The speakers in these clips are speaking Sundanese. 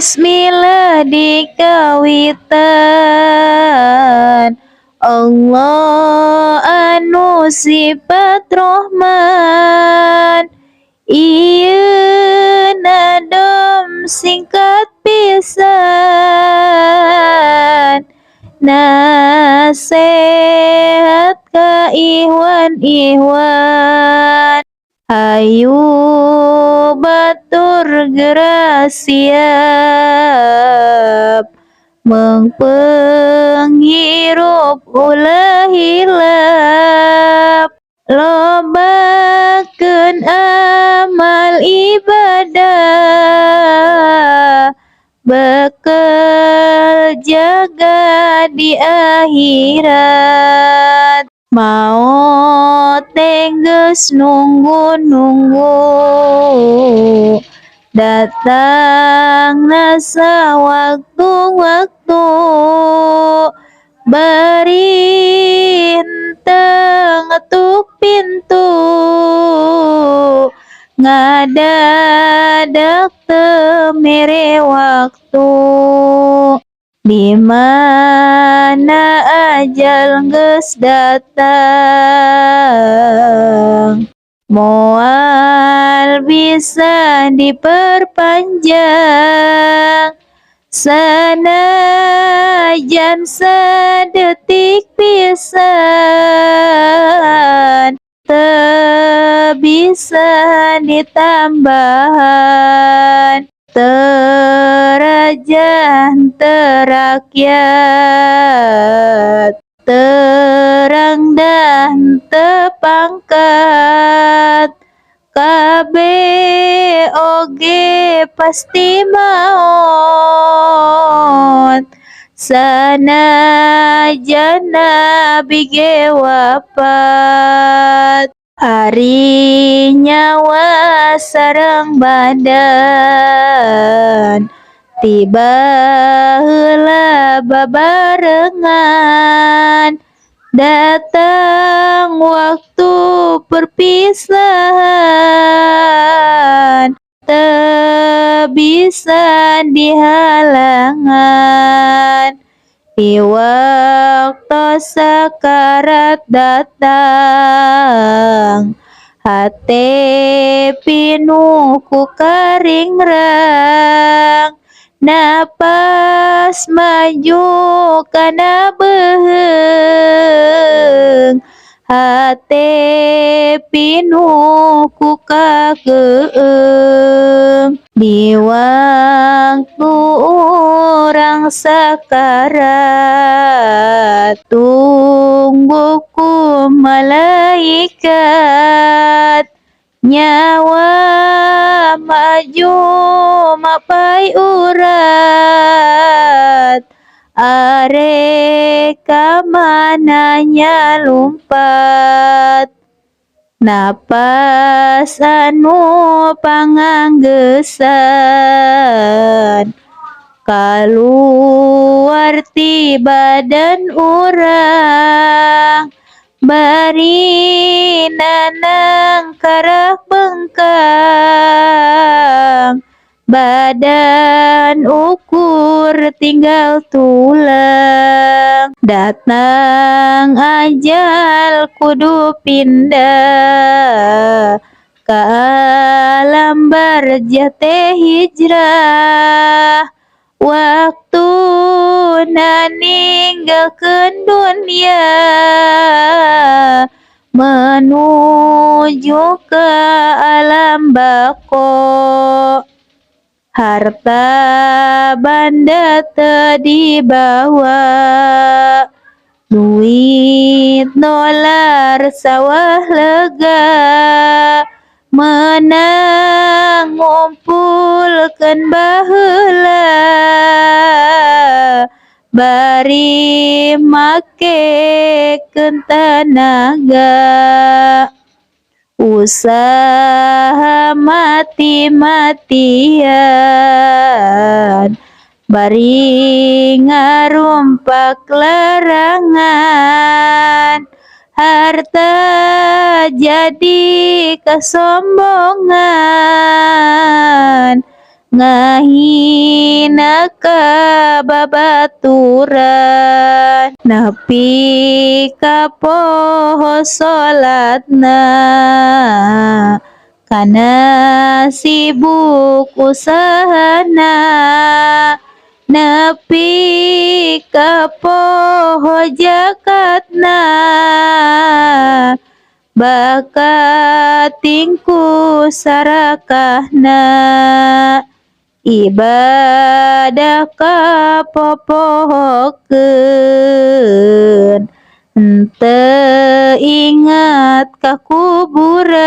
Bismillah dikawitan, Allah anu sifat Rohman. Ieu nadom singkat pisan, nasehat ka ikhwan-ikhwan. Hayu batur geura siap, meungpeung hirup ulah hilap. Lobakeun amal ibadah, bekel jaga di akhirat. Maot teh geus nunggu-nunggu, datangna sawaktu-waktu. Bari henteu ngetuk pintu, ngadadak teu mere waktu. Di mana ajal geus datang, moal bisa diperpanjang. Sanajan sadetik pisan, teu bisa ditambahan. Teu raja teu rakyat, teu rangda teu pangkat, kabeh oge pasti maot. Sanajan nabi ge wafat. Ari nyawa sareng badan ti baheula babarengan. Datang waktu perpisahan, teu bisa dihalangan. Di waktu sakarat datang, hate pinuh ku karingrang. Napas maju kana beuheung, hate pinuh ku kakeueung. Di waktu urang sakarat, tunggu ku malaikat. Nyawa maju mapay urat, arek ka mana nya lumpat. Napas anu panganggesan kaluar ti badan urang, bari nanangkarak bengkang. Badan ukur tinggal tulang. Datang ajal kudu pindah ka alam barzah teh hijrah. Waktuna ninggalkeun dunya, menuju ka alam baqa. Harta banda teu dibawa, duit dolar sawah lega. Meunang ngumpulkeun baheula, bari makekeun tanaga. Usaha mati-matian, bari ngarumpak larangan. Harta jadi kasombongan. Ngahina ka babaturan, nepi ka poho salatna kana sibuk usahana, nepi ka poho jakatna, bakating ku sarakahna, ibadah kapopohokeun, henteu inget ka kuburan,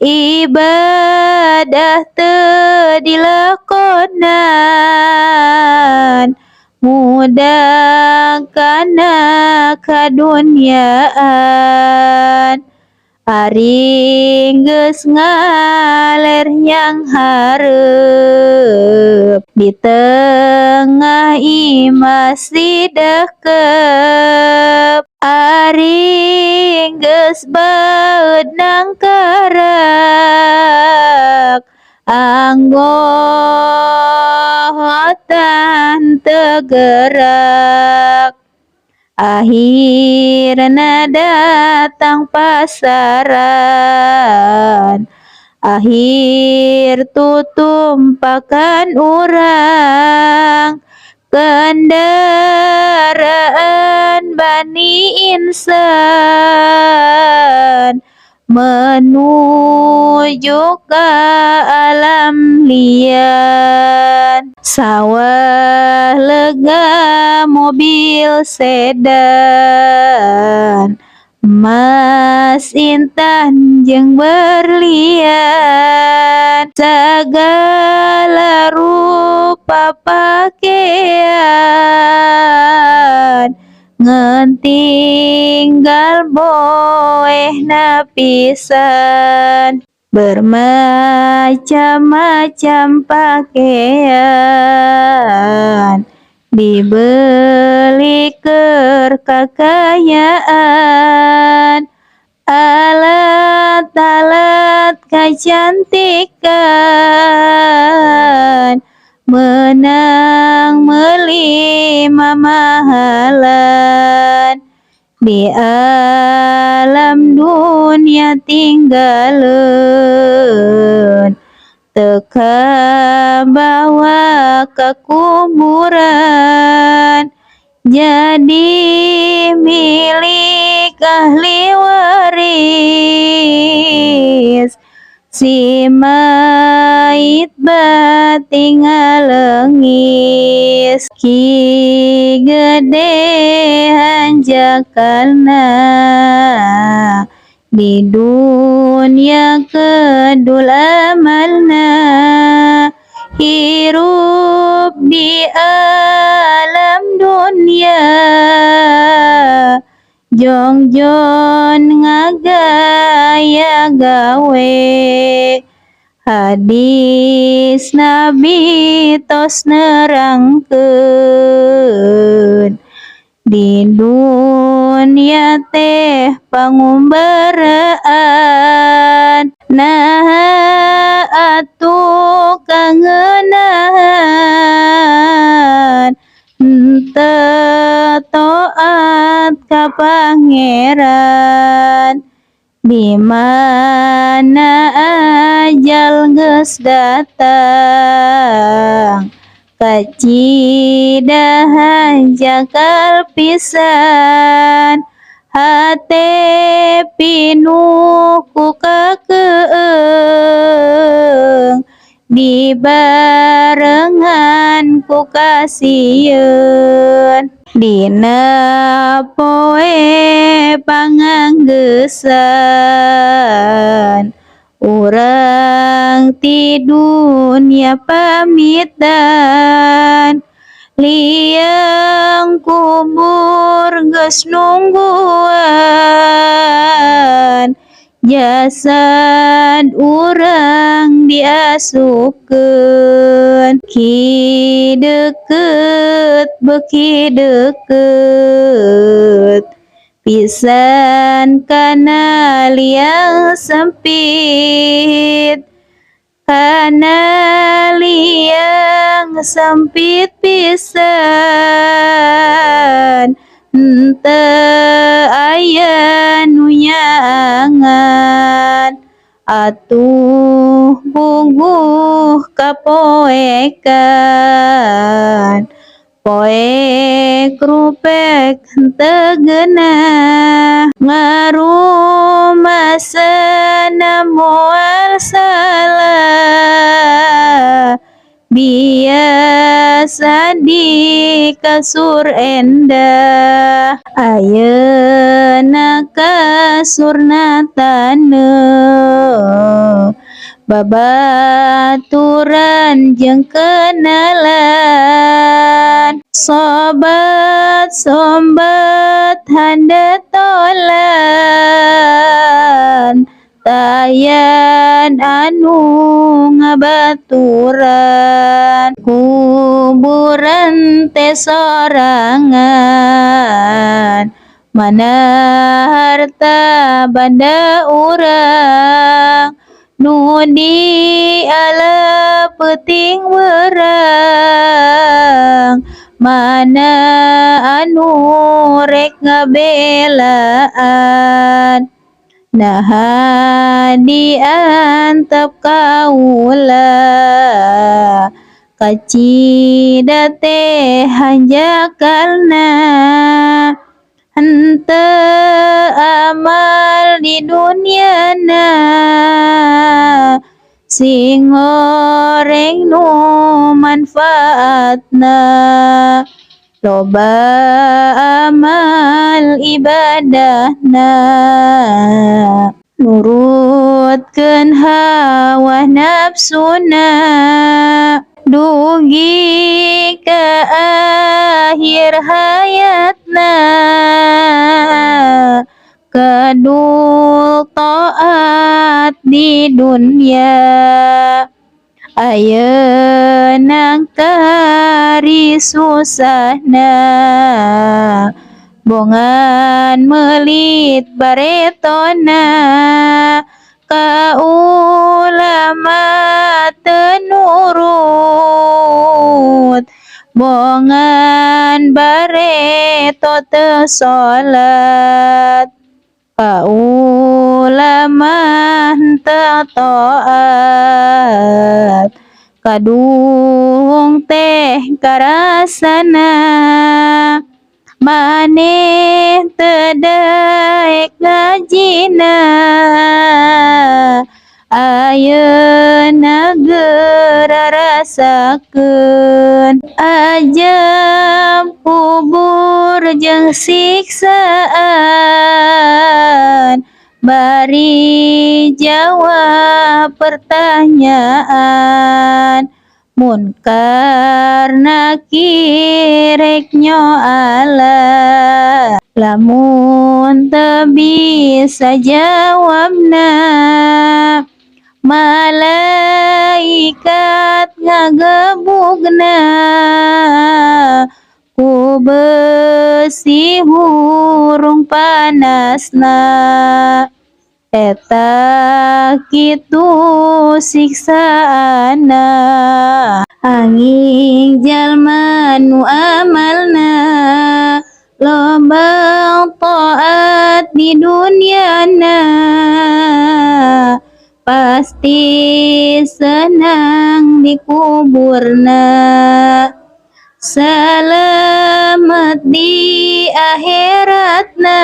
ibadah teu dilakonan, mudah kana kadunyaan. Ari geus ngaler nyanghareup, di tengah imah si dekep, ari geus baeud nangkarak, anggotan teu gerak, akhirna datang pasaran, akhir tutumpakan urang, kendaraan bani insan menuju ka alam lian. Sawah lega, mobil sedan, emas intan jeung berlian, sagala rupa pakaian, ngan tinggal boehna pisan. Bermacam-macam pakaian dibeli keur kakayaan, alat-alat kecantikan menang meuli mamahalan, di alam dunia tinggaleun, teu kabawa ka kuburan, jadi milik ahli waris, si mait bati ngalengis. Ki gede hanjakalna, di dunia kedul amalna, hirup di alam dunia, jongjon ngagaya gawe. Hadis Nabi tos nerangkeun, di dunia teh pangumbaraan, naha atuh kangeunahan henteu taat ka Pangeran? Di mana ajal geus datang, kacida hanjakal pisan, hate pinuh ku kakeung, dibarengan ku kasieun. Dina poe panganggesan urang ti dunia pamitan, liang kubur geus nungguan, jasad urang diasupkeun. Ki deukeut beuki deukeut pisan kana liang sempit. Kana liang sempit pisan, henteu aya nu nyaangan. Atuh puguh kapoekan, poek rupek henteu geunah, ngarumasana moal salah, biasa di kasur endah. Ayeuna kasurna taneuh, babaturan jeung kenalan, sobat sombat handetolan, tayan anu ngabaturan. Kuburan teh sorangan, mana harta banda urang, nu dialep peuting beurang, mana anu rek ngabelaan. Naha diantep kaula, kacida teh hanjakalna, henteu amal di dunyana, sing goreng nu manfaatna, loba amal ibadahna, nurutkeun hawa nafsuna, dugi ka akhir hayatna, kadul taat di dunya. Ayeuna kari susahna, bongan meulit baretona, ka ulama teu nurut, bongan bareto teu salat, ka ulama henteu taat, kaduhung teh karasana, maneh teu daek ngajina. Ayeuna geura rasakeun ajab kubur jeung siksaan, bari jawab pertanyaan, munkar nakir rek nyoalan, lamun teu bisa jawabna, malaikat ngagebugna ku besi hurung panasna. Eta kitu siksaana. Anging jalma nu amalna loba taat di dunyana, pasti senang di kuburna, salamet di akhiratna,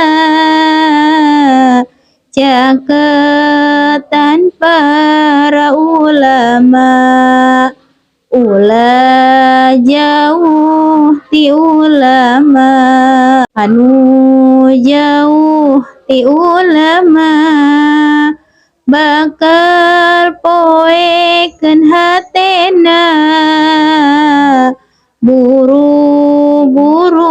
caketan para ulama. Ulah jauh ti ulama, anu jauh ti ulama bakal poekeun hatena, buru-buru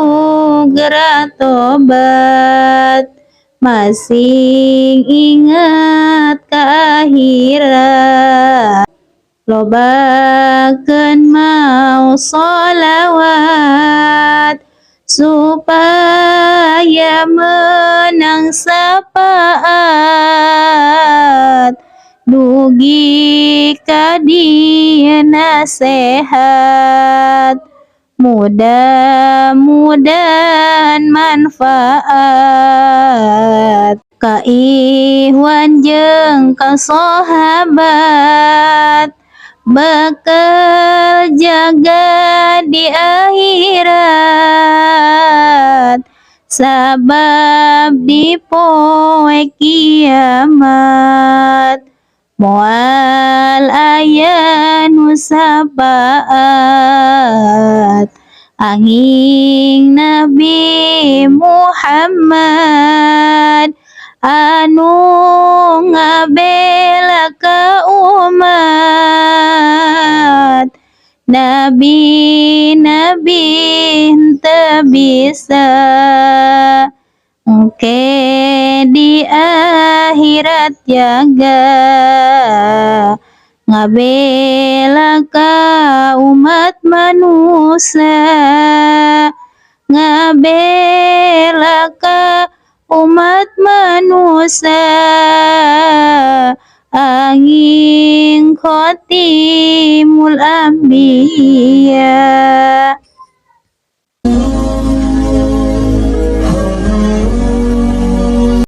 geura tobat, masing inget ka akhirat, lobakeun maos sholawat, supaya menang syafaat. Dugi ka dina sehat, mudah-mudahan manfaat ka ikhwan jeung ka sahabat, bakal jaga di akhirat, sabab di poe kiamat moal aya nu sapaat anging Nabi Muhammad anu ngabela ka umat. Nabi nabi henteu bisa, engke di akhirat jaga ngabela ka umat manusia, ngabela ka umat manusia, anging khotimul anbiya.